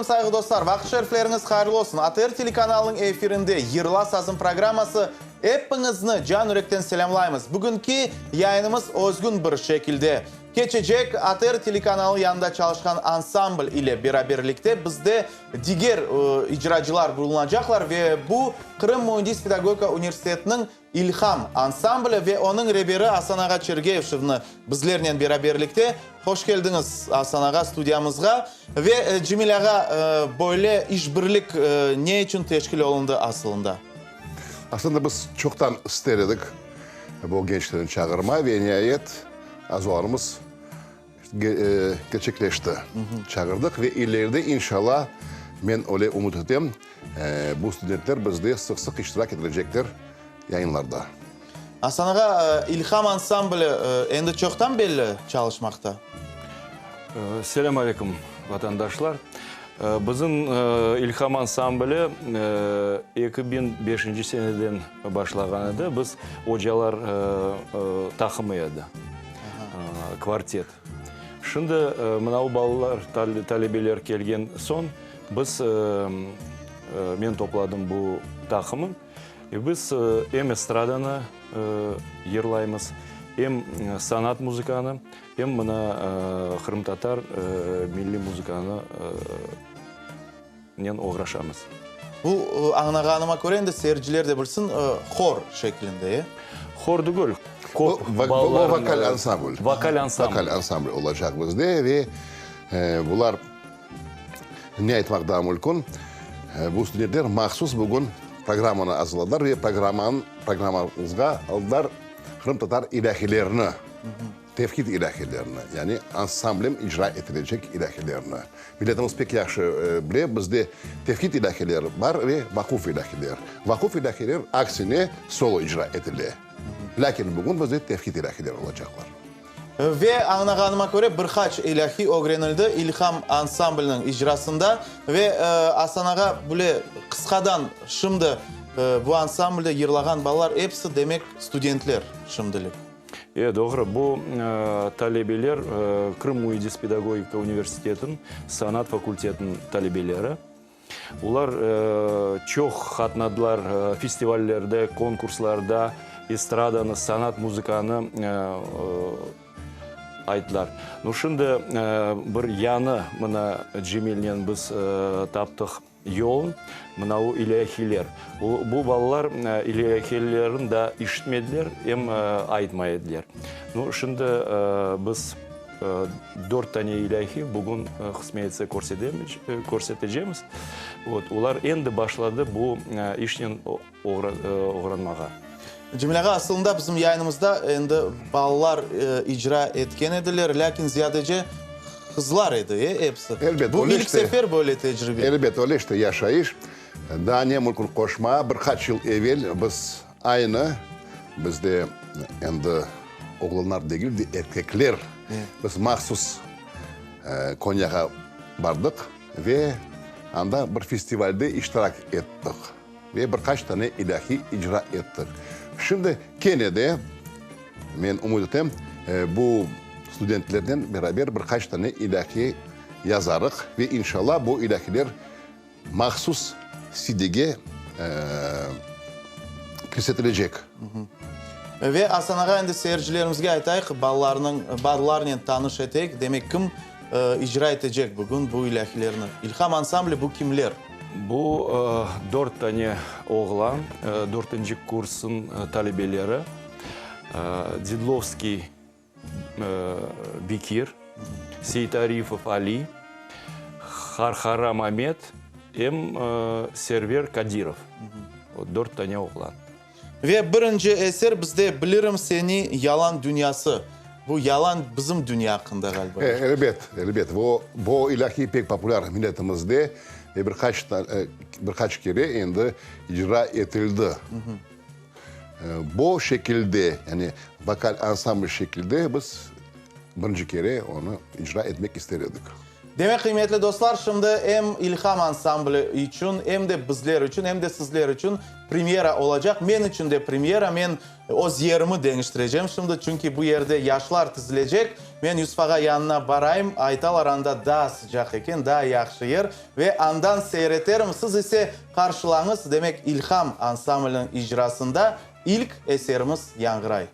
sayğılı dostlar! Vaqıt şerifleriñiz hayırlı olsun! ATR telekanalınıñ efirinde Yırla sazım programması. Epiñizni can-yürekten selâmlaymız. Bugünki yayınımız özgün bir şekilde keçecek. ATR telekanalı yanında çalışqan ansambl ile beraberlikte bizde diger icracılar bulunacaqlar ve bu Qırım müendis-pedagogika universitetiniñ İlham ansambli ve onıñ reberi Asan ağa Çergeyevşevni bizlernen beraberlikte. Hoş keldiñiz, Asan ağa, studiyamızğa. Ve Cemil ağa, böyle işbirlik ne içün teşkil olundı asılında? Aslında biz çoqtan ister edik bu gençlerni çağırma ve niayet arzularımız kerçekleşti. Çağırdıq ve ileride inşallah, men öyle ümüt etem, bu studentler bizde sıq-sıq iştirak etilecekler yayınlarda. Asan ağa, İlham ansambli endi çoqtan belli çalışmaqta? Selâm aleyküm, vatandaşlar! Bizim İlham ansambli 2005-nci seneden başlağan edi. Biz ocalar taqımı edi, kvartet. Şimdi mına bu balalar, talebeler kelgen soñ, biz, men topladım bu taqımı. Ve biz em estradanı yırlaymız, em sanat muzıkanı, em mına qırımtatar milliy muzıkanı nen oğraşamız. Bu, añlağanıma köre, endi seyirciler de bilsin, hor şeklinde, e? Hor degil, kop balalarnıñ. Vokal ansambl. Vokal ansambl. Vokal ansambl olacaq bizde ve bular, ne aytmaq daa mülkün, bu studentler mahsus bugün programmanı azırladılar ve programmamızğa aldılar qırımtatar ilâhilerini. Tevhid ilâhilerini, yani ansamblem icra etilecek ilâhilerini. Milletimiz pek yahşı bile, bizde tevhid ilâhileri bar ve vaquf ilâhiler. Vaquf ilâhiler, aksine, solo icra etile. Lâkin bugün bizde tevhid ilâhileri olacaqlar. Ve, añlağanıma köre, bir qaç ilâhi ögrenildi İlham ansambliniñ icrasında. Ve, Asan ağa, bile qısqadan şimdi bu ansamblde yırlağan balalar episi, demek, studentler şimdilik. E, doğru. Bu talebeler Krım müendis pedagogika universitetiniñ sanat fakultetiniñ talebeleri. Olar çoq qatnadılar festivallerde, konkurslarda, estradanı, sanat muzıkanı ayttılar. Nu, şimdi bir yañı mına Cemilnen biz taptıq. Yol, mına o ilâhiyler. Bu balalar ilâhiylerin da işitmediler, em aytmay ediler. Nu, şimdi biz dört tane ilâhiy bugün qısmet etse körsetecemiz. Vot, olar endi başladı bu işnen oğranmağa. Cemil ağa, asılında bizim yayınımızda endi balalar icra etken ediler, lâkin ziyadece qızlar edi, e, episi. Elbet, Bu ilk sefer böyle tecribe. Elbet, öyle işte yaşayış. Daa ne mümkün qoşmağa, bir qaç yıl evel biz aynı, bizde endi oğlanlar degil de, erkekler, biz mahsus Konyağa bardıq ve anda bir festivalde iştirak ettik. Ve bir qaç tane ilâhiy icra ettik. Şimdi kene de, men ümüt etem, bu studentlernen beraber bir qaç tane ilâhiy yazarıq ve inşallah bu ilâhiyler mahsus CD-ge kirsetilecek. Ve Asan ağa, endi seyircilerimizge aytayıq, balalarnıñ, balalarnen tanış eteyik, demek kim icra etecek bugün bu ilâhiylerni? İlham ansambli bu kimler? Bu dört tane oğlan, dörtünci kursnıñ talebeleri, Didlovskiy Bekir, Seytarifov Ali, Harhara Mamet em Server Kadirov. Dört tane oğlan. Ve birinci eser bizde Bilirim seni, yalan dünyası. Bu yalan bizim dünya aqqında ğaliba. Elbet, elbet. Bu, bu ilâhiy pek populâr milletimizde ve bir qaç, bir qaç kere endi icra etildi. Bu şekilde, yani vokal ansambl şekilde biz birinci kere onı icra etmek ister edik. Demek, qıymetli dostlar, şimdi em İlham ansambli içün, em de bizler içün, em de sizler içün premyera olacaq. Men içün de premyera, men öz yerimi deñiştirecem şimdi, çünki bu yerde yaşlar tizilecek. Men Yusuf ağa yanına barayım, aytalar, anda daa sıcaq eken, daa yahşı yer ve andan seyir eterim. Siz ise qarşılañız, demek, İlham ansambliniñ icrasında ilk eserimiz yañğıray.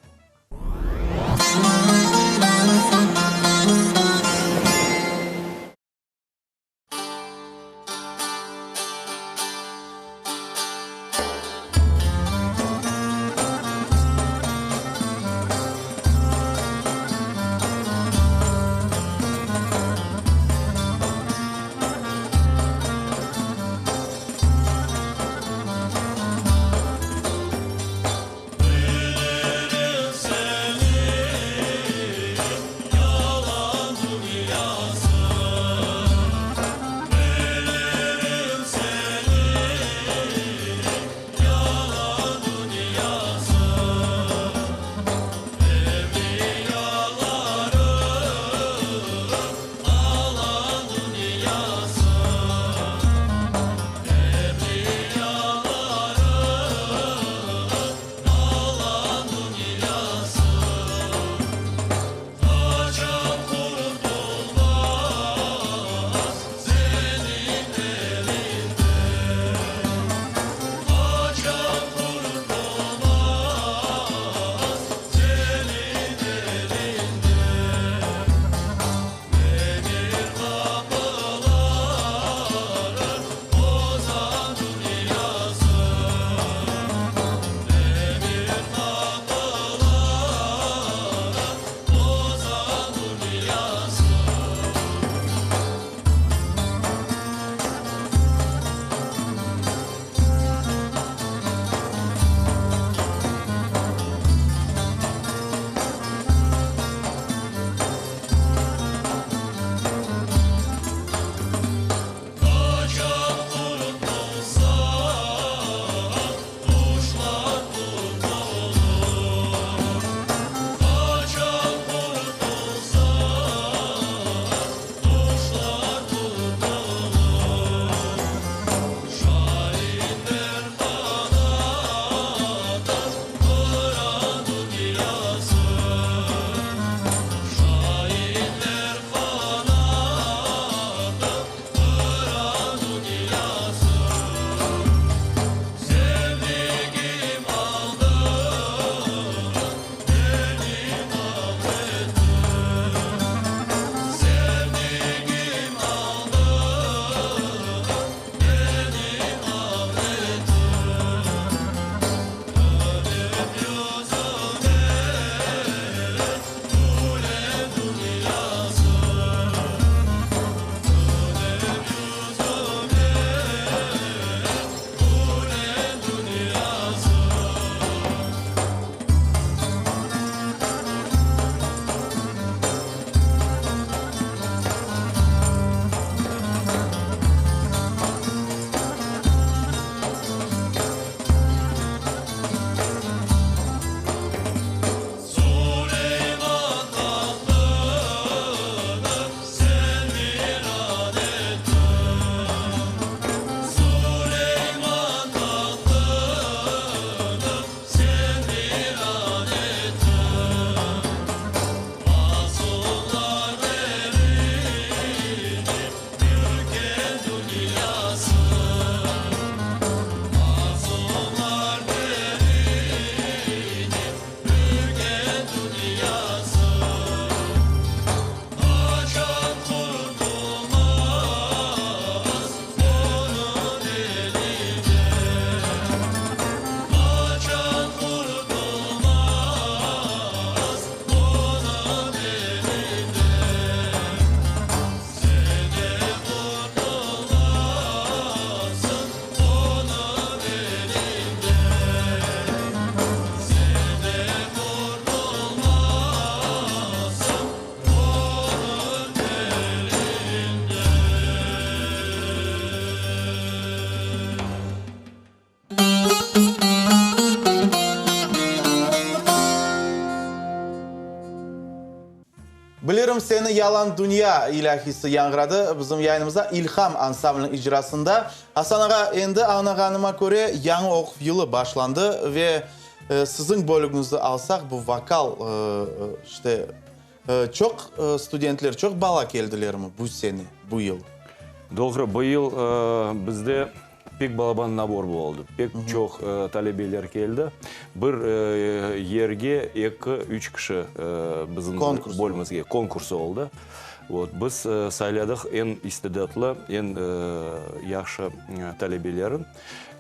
Severim seni yalan dünya ilâhisi yañğıradı bizim yayınımızda İlham ansambliniñ icrasında. Asan ağa, endi añlağanıma köre, yañı oquv yılı başlandı ve siziñ bölügiñizni alsaq, bu vokal, işte, çoq studentler, çoq bala keldilermi bu sene, bu yıl? Doğru, bu yıl bizde Pek balaban nabor boldı. Pek çoq talebeler keldi. Bir yerge eki, üç kişi bizim bölümizge konkurs oldı. Vot, biz sayladıq eñ istidatlı, eñ yahşı talebelerin.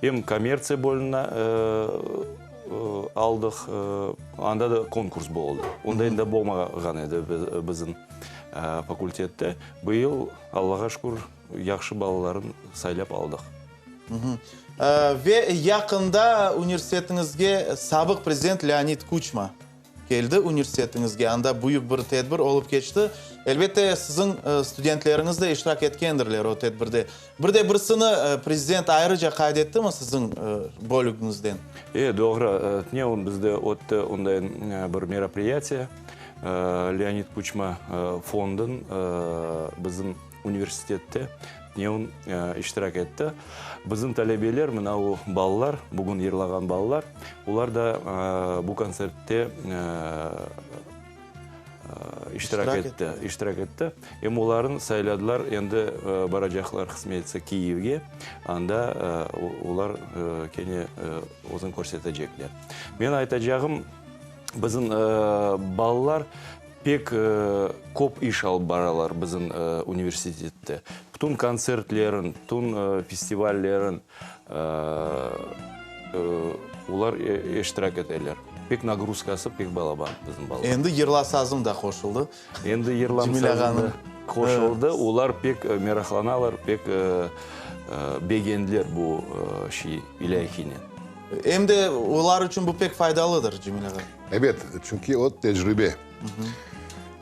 Em kommertsiya bölümine aldıq, anda da konkurs boldı. Onday da bolmağan edi bizim fakultette. Bu yıl, Allağa şükür, Yahşı balalarnı saylap aldıq. Ve yaqında universitetiñizge sabıq prezident Leonid Kuçma keldi universitetiñizge. Anda büyük bir tedbir olıp keçti. Elbette, siziñ studentleriñiz de iştirak etkendirler o tedbirde. Bir de birisini prezident ayrıca qayd ettimi siziñ bölügiñizden? E, doğru. Tünevin bizde ötti onday bir meropriyatiye. Leonid Kuçma fondun bizim Universitette tünevin iştirak etti. Bizim talebeler, mına o balalar, bugün yırlağan balalar, olar da bu kontsertte iştirak etti, iştirak etti. Em olarnı sayladılar, endi baracaqlar, qısmet etse, Kiyevge, anda olar kene özüni körsetecekler. Men aytacağım, bizim balalar Pek köp iş alıp baralar bizim universitette. Bütün kontsertlerin, bütün festivallerin olar iştirak eteler. Pek nagruzkası pek balaban bizim balalar. Endi Yırla sazım da qoşuldı. Endi Yırlam sazım da qoşuldı. Olar pek meraqlanalar, pek begendiler bu şey, ilâhiynen. Em de olar içün bu pek faydalıdır, Cemil ağa. Ebet, çünki o tecribe.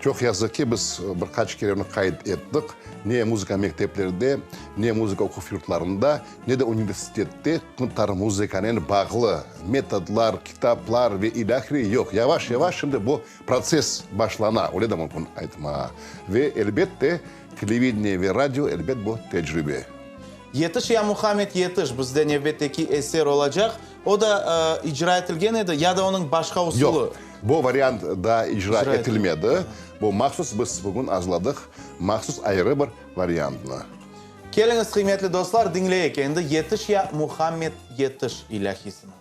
Çoq yazıq ki, biz bir qaç kere onı qayd ettik, ne muzıka mekteplerde, ne muzıka oquv yurtlarında, ne de universitette qırımtatar muzıkanen bağlı metodlar, kitaplar ve ilâhre yoq. Yavaş-yavaş şimdi bu protsess başlana, öyle de mümkün aytmağa. Ve, elbette, televideniye ve radio, elbet, bu tecribe. Yetiş ya Muhammed yetiş bizde nevbetteki eser olacaq. O da icra etilgen edi ya da onıñ başqa usulı? Yoq, bu variant daa icra etilmedi. Bu mahsus biz bugün azırladıq, mahsus ayrı bir variantnı. Keliñiz, qıymetli dostlar, diñleyik endi Yetiş ya Muhammed yetiş ilâhisini.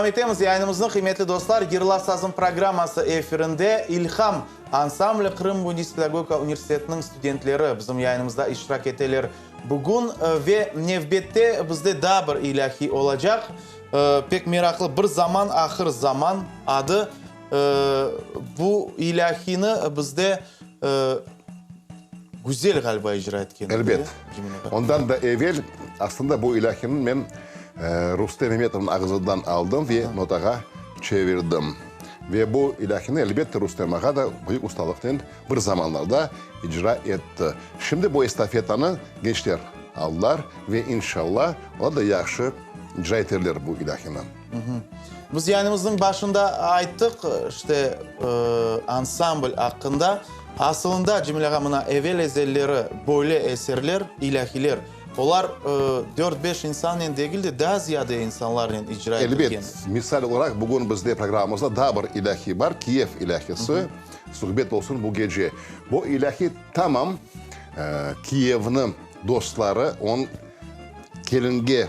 Devam etemiz yayınımıznı, qıymetli dostlar, Yırla sazım programması efirinde İlham ansambli Qırım müendis pedagogika universitetiniñ studentleri bizim yayınımızda iştirak eteler bugün ve nevbette bizde daa bir ilâhiy olacaq, pek meraqlı Bir zaman, ahır zaman adı bu ilâhiyni bizde Güzel ğaliba icra etken edi. Elbet. Ondan da evel, aslında bu ilâhini men Rustem Memetovnıñ ağzından aldım ve notağa çevirdim. Ve bu ilâhini, elbette, Rustem ağa da büyük ustalıqnen bir zamanlarda icra etti. Şimdi bu estafetanı gençler aldılar ve, inşalla, olar da yahşı icra eterler bu ilâhini. Biz yayınımıznıñ başında ayttıq, işte, ansambl aqqında. Asılında, Cemil ağa, mına evel-ezelleri böyle eserler, ilâhiler, olar dört-beş insannen degil de, daa ziyade insanlarnen icra etilgen. Elbet. Misal olaraq, bugün bizde programmamızda daa bir ilâhi bar, Kiyev ilâhisi, Suhbet olsun bu gece. Bu ilâhi tamam kiyevniñ dostları, onıñ kelinge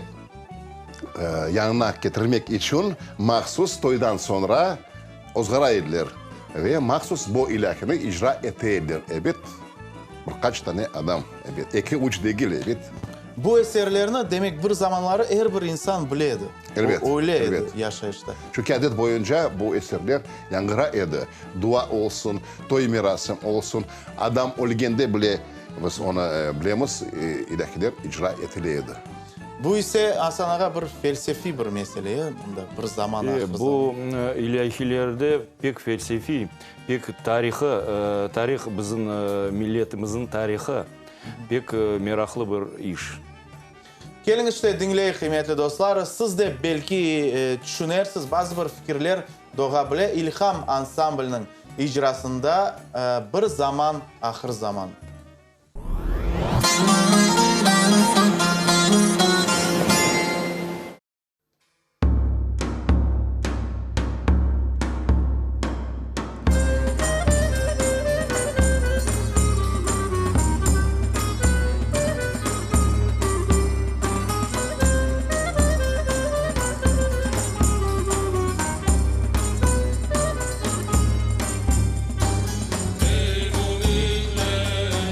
yanına ketirmek içün mahsus toydan soñra ozğara ediler ve mahsus bu ilâhini icra ete ediler. Ebet, bir qaç tane adam, ebet, eki-üç degil, ebet. Bu eserlerni, demek, bir zamanları er bir insan bile edi. Elbet, Öyle edi elbet. yaşayışta. Çünki adet boyunca bu eserler yañğıra edi. Dua olsun, toy merasim olsun, adam ölgende bile, biz onı bilemiz, ilâhiler icra etile edi. Bu ise, Asan ağa, bir felsefiy bir mesele, e, bunda bir zaman, ahır zaman. Bu ilâhilerde pek felsefiy, pek tarihı, tarih, bizim milletimizniñ tarihı, pek meraqlı bir iş. Keliñ işte, diñleyik, qıymetli dostlar. Siz de, belki, tüşünersiz, bazı bir fikirler doğa bile. İlham ansambliniñ icrasında Bir zaman, ahır zaman. Ey, müminler!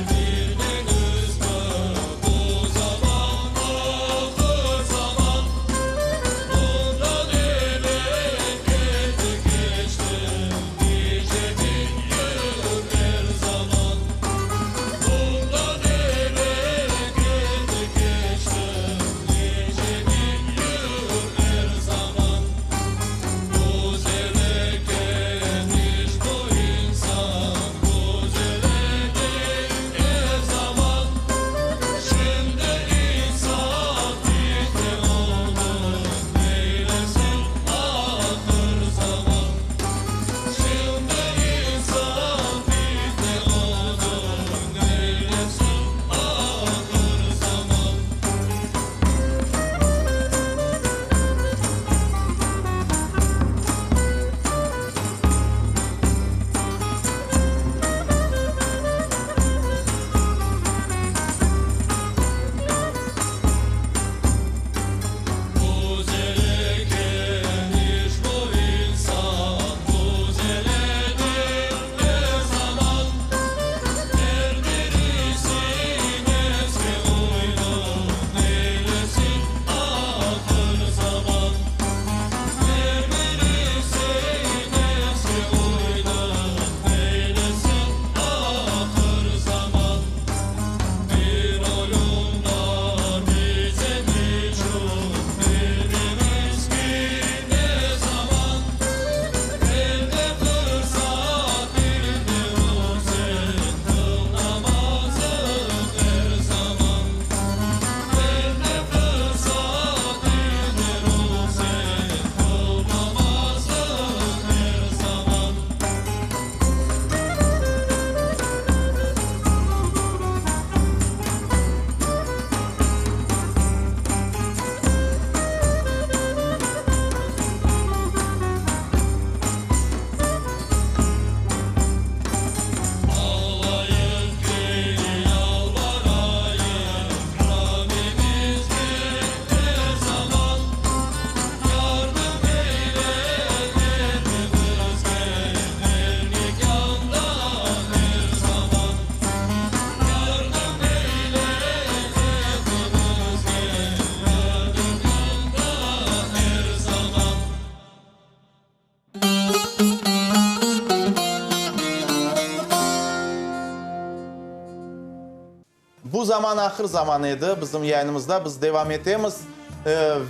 Bu zaman ahır zaman edi, bizim yayınımızda biz devam etemiz.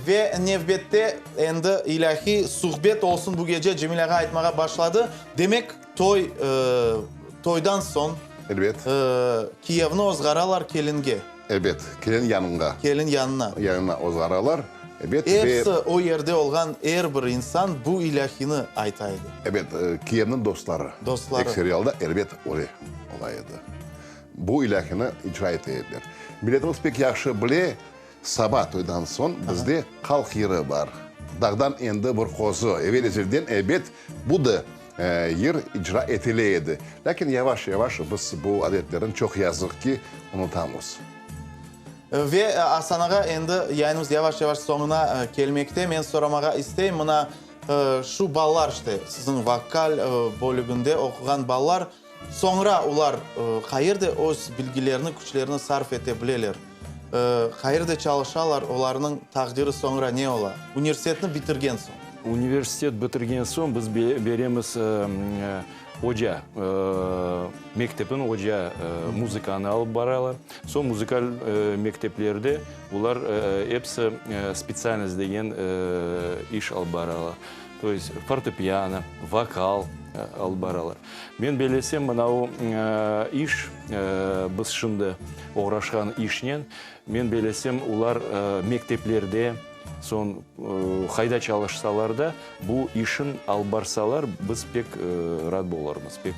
Ve nevbette endi ilâhiy suhbet olsun bu gece, Cemil ağa aytmağa başladı. Demek, toy, toydan soñ Elbet. kiyevni ozğaralar kelinge. Elbet, kelin yanınğa. Kelin yanına. Yanına ozğaralar, ebet, ve. Episi o yerde olğan er bir insan bu ilâhiyni ayta edi. Ebet, kiyevniñ dostları. Dostları. Ekseri alda, elbet, öyle ola edi. Bu ilâhiyni icra ete ediler. Milletimiz pek yahşı bile, saba toydan soñ bizde halq yırı bar. Dağdan endi bir qozu. Evel-ezelden, ebet, bu da Yır icra etile edi. Lâkin yavaş-yavaş biz bu adetlerni çoq yazıq ki, unutamız. Ve Asan ağa, endi yayınımız yavaş-yavaş soñuna kelmekte. Men soramağa isteyim, mına şu balalar, işte, siziñ vokal bölüginde oquğan balalar, soñra olar qayerde öz bilgilerini, küçlerini sarf ete bileler? Qayerde çalışalar, olarnıñ taqdiri soñra ne ola, universitetni bitirgen soñ? Universitet bitirgen soñ biz beremiz oca, mektepniñ oca muzıkanı alıp baralar. Soñ muzıkal mekteplerde olar episi spetsialnost degen iş alıp baralar. To est fortepiano, vokal alıp baralar. Men bellesem, mına o iş, biz şimdi oğraşqan işnen, men bellesem, olar mekteplerde, soñ qayda çalışsalar da, bu işin alıp barsalar, biz pek rad bolurmız, pek.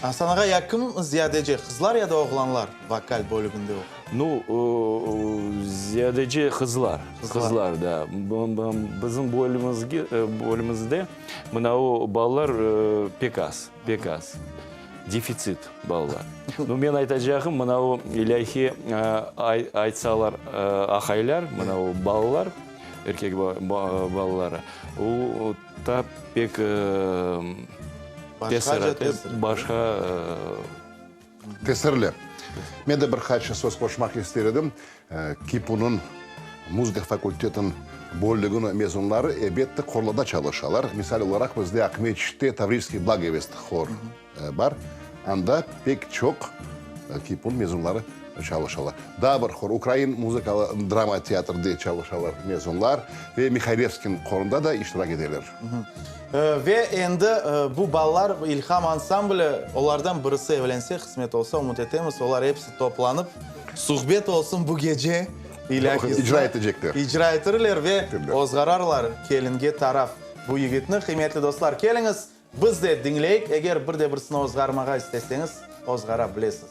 Asan ağa, ya kim ziyadece, qızlar ya da oğlanlar vokal bölüginde oquy? Nu, ziyadece qızlar, qızlar, da. Bizim bölümizde mına o balalar pek az, pek az. Defitsit balalar. Nu, men aytacağım, mına o ilâhiy aytsalar aqaylar, mına o balalar, erkek balaları, o ta pek tesir, başqa. Tesirli. Men de bir qaç söz qoşmaq ister edim. KİPUnıñ muzıka fakultetiniñ bölüginiñ mezunları, ebette, horlarda çalışalar. Misal olaraq, bizde Aqmescitte Tavriskiy Blagovest hor bar. Anda pek çoq KİPUnıñ mezunları çalışalar. Daa bir hor, Ukrain muzıkalı drama teatrde çalışalar mezunlar ve Mihaylevskiyniñ horunda da iştirak eteler. Ve endi bu balalar, İlham ansambli, olardan birisi evlense, qısmet olsa, ümüt etemiz, olar episi toplanıp, suhbet olsun bu gece, ilâhisi. İcra etecekler. İcra etirler ve ozğararlar kelinge taraf bu yigitni. Qıymetli dostlar, keliñiz, biz de diñleyik, eger bir de birisini ozğarmağa isteseñiz, ozğara bilesiz.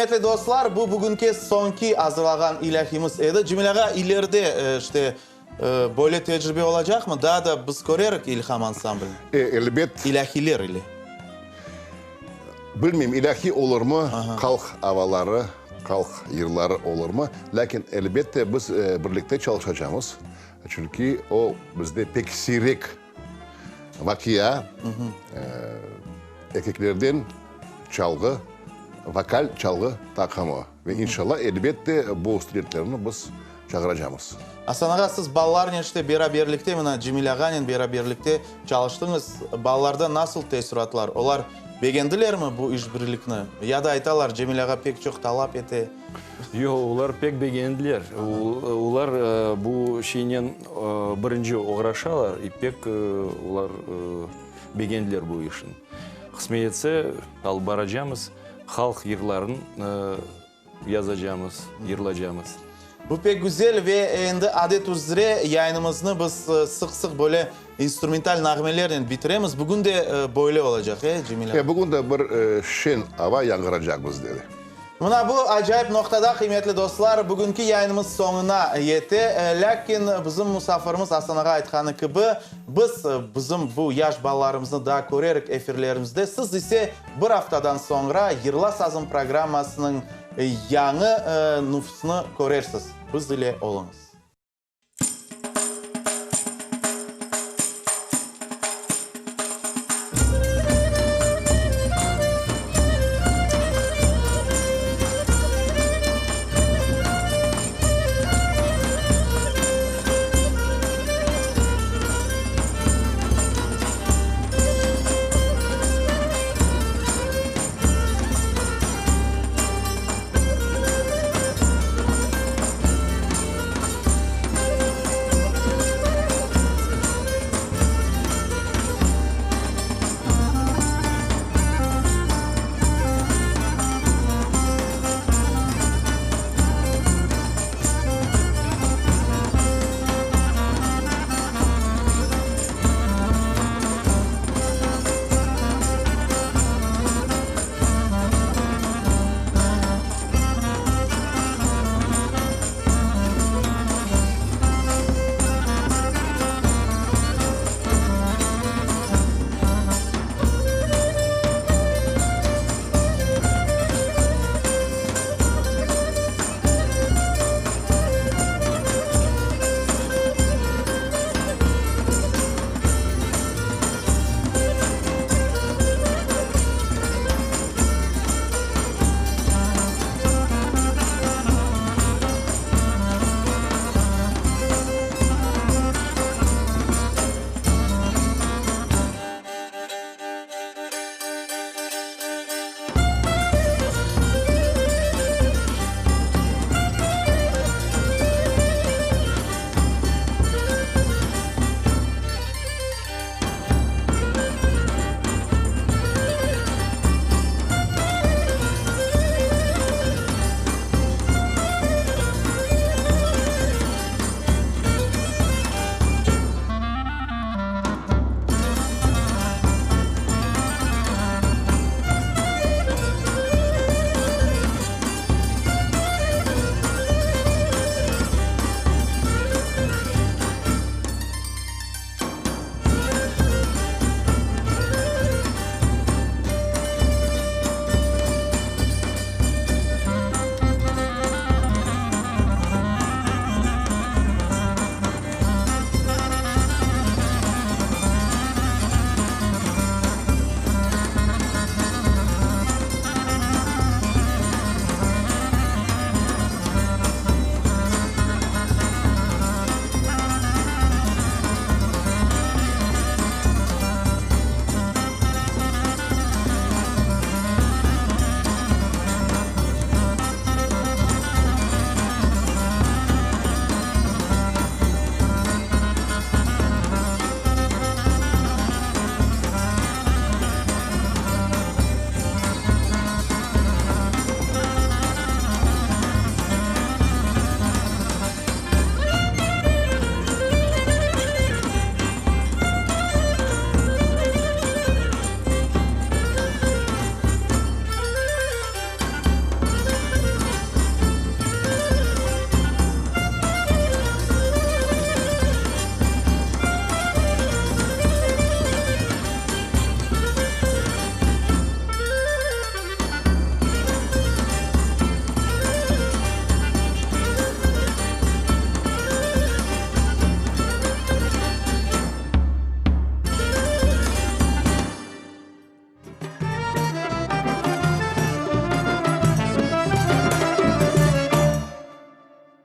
Qıymetli dostlar, bu bugünki soñki azırlağan ilâhimiz edi. Cemil ağa, ileride, işte, böyle tecribe olacaqmı? Daa da biz körerik İlham ansamblini? E, elbet. İlâhiler ile. Bilmeyim, ilâhiy olurmı, halq avaları, halq yırları olurmı, lâkin, elbette, biz birlikte çalışacamız, çünki o bizde pek siyrek vaqia, erkeklerden çalğı, vokal çalğı taqımı. Ve inşallah, elbette, bu studentlerni biz çağıracamız. Asan ağa, siz balalarnen işte beraberlikte, mına Cemil ağanen beraberlikte çalıştıñız. Balalarda nasıl teessuratlar? Olar begendilermi bu işbirlikni? Ya da aytalar, Cemil ağa pek çoq talap ete? Yoq, olar pek begendiler. Olar bu şeynen birinci oğraşalar i pek olar begendiler bu işni. Qısmet etse, alıp baracamız, halq yırların Yazacamız, yırlacamız. Bu pek güzel ve endi adet üzre yayınımıznı biz sıq-sıq böyle instrumental nağmelernen bitiremiz. Bugün de böyle olacaq, e, Cemil ağa? E, bugün de bir şeñ ava yañğıracaq bizde. Mına bu acayip noqtada, qıymetli dostlar, bugünki yayınımız soñuna yete. Lâkin bizim musafirimiz Asan ağa aytqanı kibi, biz bizim bu yaş balalarımıznı daa körerik efirlerimizde. Siz ise Bir aftadan soñra Yırla sazım programmasınıñ yañı nufsını körersiz. Biz ile oluñız.